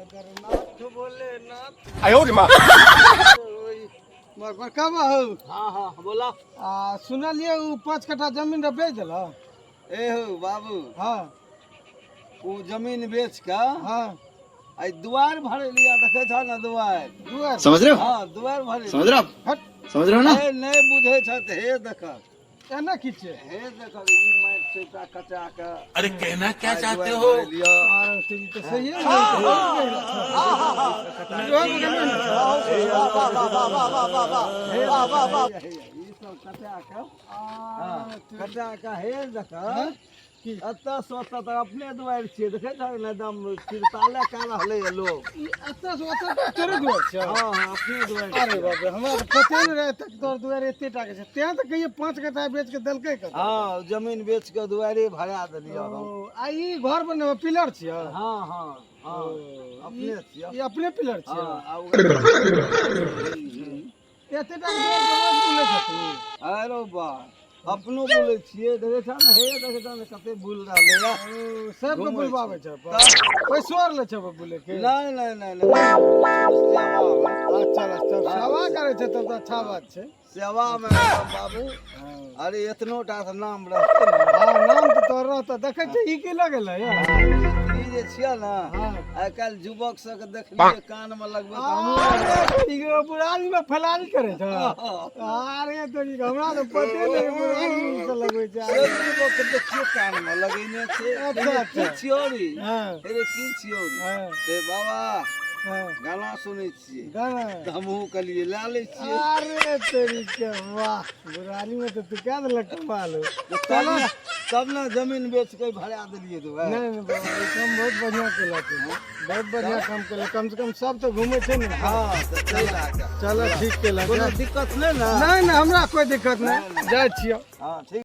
जगन्नाथ भोलेनाथ। 哎呦我的妈！ बड़का बाबू। हाँ हाँ, बोला। आ सुनलियै ओ 5 कट्ठा जमीन रह बेच देलह? ए हो बाबू। हाँ। ओ जमीन बेच के आई दुआर भरे लिया, देखे छ ना दुआर? दुआर? समझ रहे हो? हाँ, दुआर भरे। समझ रहे हो आप? हट। समझ रहे हो ना? ए, नहीं बुझे छ त हे देख। एना की छै? हे देख, ई माटि सेटा कचा के। अरे, कहना क्या आइ चाहते दुआरि हो? भरे लिया। आ ई तऽ सहिए। हे, ई सब कचा के, हाँ, कचा के, हे देख। की? एतऽ से ओतऽ तक अपने दुआरि छियै, देखै छ ने, एकदम तिरताले कए रहलै लोग। ई एतऽ से ओतऽ तक तोरे दुआर छै? हाँ, अपने दुआरि। अरे बाप रे, हमरा तऽ पते नहि रहै तक तोर दुआर एते टा के छै। तें तऽ कहियै 5 कट्ठा बेच के देलकै कतऽ। हाँ, जमीन बेच के दुआरे भरा देलियै हम। ओ, आ ई घर बनेबै पिलर छियै? हाँ, अपने छियै। ई अपने पिलर छियै? हाँ, आ एते टा के दुआर के रोज बुलै छथिन? अरे बा, अपनो बोलै छियै, देखै छ ने, हे देखै छ ने, कते बुल रहलै या। ओ, सबके घुमै बुलबाबै छै? पैसो आर लै छै बुलै के? नहीं नहीं नहीं नहीं, सेवा में। अच्छा, सेवा करै छै तब तऽ अच्छा बात छै। सेवा में बाबू। अरे, एतनो टा से नाम रहतै ने। हाँ, नाम तऽ तोहर रहतऽ। देखै छियै, ई की लगेलै यौ? ई जे छियै ने, आइ काल्हि युवक सबके देखलियै कान में लगबै तऽ हमहूँ अरे, ई बुढ़ारी में फलारी करै छै? अरे तोरी, हमरा तऽ पते नहि बुढ़ारी में से लगबै छै। सब युवक के देखियौ, कान में लगेने छै। अच्छा। की छियौ रे? अरे, की छियौ रे? ते बाबा, गाना सुनै छियै। गाना। तऽ हमहूँ कहलियै लए लै छियै। अरे तेरी के, वाह, बुढ़ारी में तऽ तू क्या देलक कमाल हो। तब ने, तब ने जमीन बेच के भरा देलियै दुआरि। नहीं नहीं बाबा, ई काम बहुत बढ़िया केलक तू, बहुत बढ़िया काम केलक। कम से कम सब तऽ घूमै छै ने। हाँ, तऽ चलि आके। चलो, ठीक केलक। कोनो दिक्कत नहि ने? नहीं नहीं, हमरा कोई दिक्कत नहीं, जाइ छियौ। हाँ, ठीक।